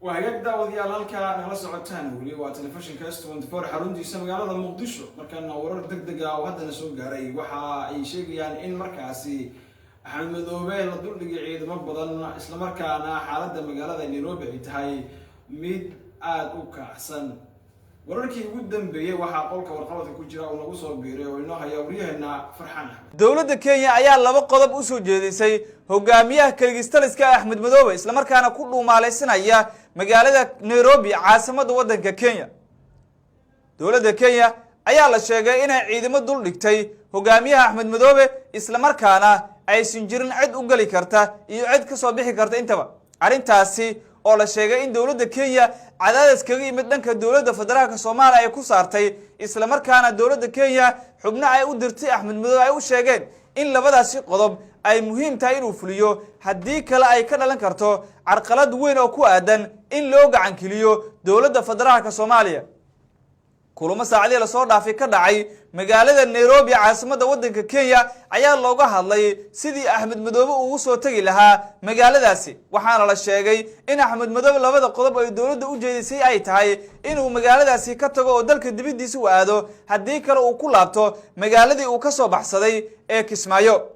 Waa hagaag, daawadayaal, halkaa nagala socotaan weli waa telefishinka S24, xaruntiisa magaalada Muqdisho. Markaana warar deg deg ah oo haddana soo gaaray waxa ay sheegayaan in markaasi Axmed Madoobe la duldhigay ciidamo badan, islamarkaana xaaladda magaalada Nairobi ay tahay mid aada u kacsan. Wararkii ugu dambeeyey waxaa qolka warqabadka ku jira uu nagu soo biiray oo inoo haya waryaheena Farxaan Axmed. Dowladda Kenya ayaa laba qodob usoo jeedisay hogaamiyaha keligistaliska Axmed Madoobe, islamarkaana ku dhuumaalaysanaya magaalada Nairobi, caasimadda waddanka Kenya. Dowladda Kenya ayaa la sheegay inay ciidamo dul dhigtay hogaamiyaha Axmed Madoobe, islamarkaana aysan jirin cid u geli karta iyo cid kasoo bixi karta intaba. Arrintaasi oo la sheegay in dowladda Kenya cadaadis kaga yimid dhanka dowladda federaalka Soomaaliya ay ku saartay, islamarkaana dowladda Kenya xubno ay u dirtay Axmed Madoobe ay u sheegeen in labadaasi qodob ay muhiim tahay inuu fuliyo, haddii kale ay ka dhalan karto carqalad weyn oo ku aadan in loo gacankeliyo dowladda federaalka Soomaaliya. Kulamo saacadii lasoo dhaafay ka dhacay magaalada Nairobi, caasimadda waddanka Kenya, ayaa looga hadlay sidii Axmed Madoobe ugu soo tegi lahaa magaaladaasi. Waxaana la sheegay in Axmed Madoobe labada qodob ay dowladda u jeedisay ay tahay inuu magaaladaasi ka tago oo dalka dibaddiisa u aado, haddii kale uu ku laabto magaaladii uu ka soo baxsaday ee Kismaayo.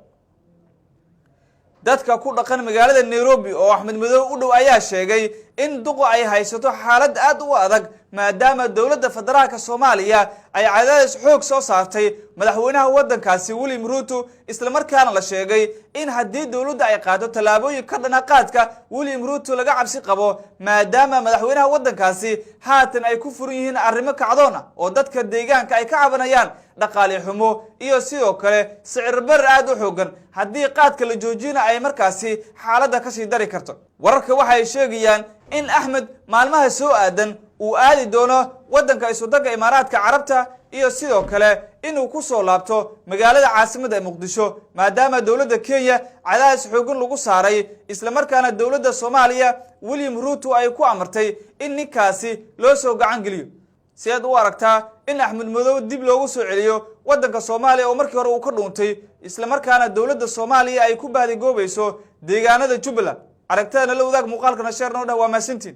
Dadka ku dhaqan magaalada Nairobi oo Axmed Madoobe u dhow ayaa sheegay in duqa ay haysato xaalad aad u adag, maadaama dowladda federaalka Soomaaliya ay cadaadis xoog soo saartay madaxweynaha waddankaasi William Ruto, islamarkaana la sheegay in haddii dowladda ay qaado tallaabooyin ka dhana qaadka William Ruto laga cabsi qabo, maadaama madaxweynaha waddankaasi haatan ay ku furan yihiin arrimo kacdoon ah oo dadka deegaanka ay ka cabanayaan dhaqaale xumo iyo sidoo kale sicir bar aada u xoogan. Haddii qaadka la joojina, ay markaasi xaaladda kasii dari karto. Wararka waxay sheegayaan in Axmed maalmaha soo aadan uu aadi doono waddanka Isudagga Imaaraadka Carabta iyo sidoo kale inuu ku soo laabto magaalada caasimadda ee Muqdisho, maadaama dowladda Kenya cadaadis xoogan lagu saaray, islamarkaana dowladda Soomaaliya William Ruto ay ku amartay in ninkaasi loo soo gacan geliyo. Si aad u aragtaa in Axmed Madoobe dib loogu soo celiyo waddanka Soomaaliya oo markii hore uu ka dhuuntay, islamarkaana dowladda Soomaaliya ay ku baadigoobayso deegaanada Jubbaland? Aragtadana la wadaag, muuqaalkana share noo dhah. Waa mahadsantiin.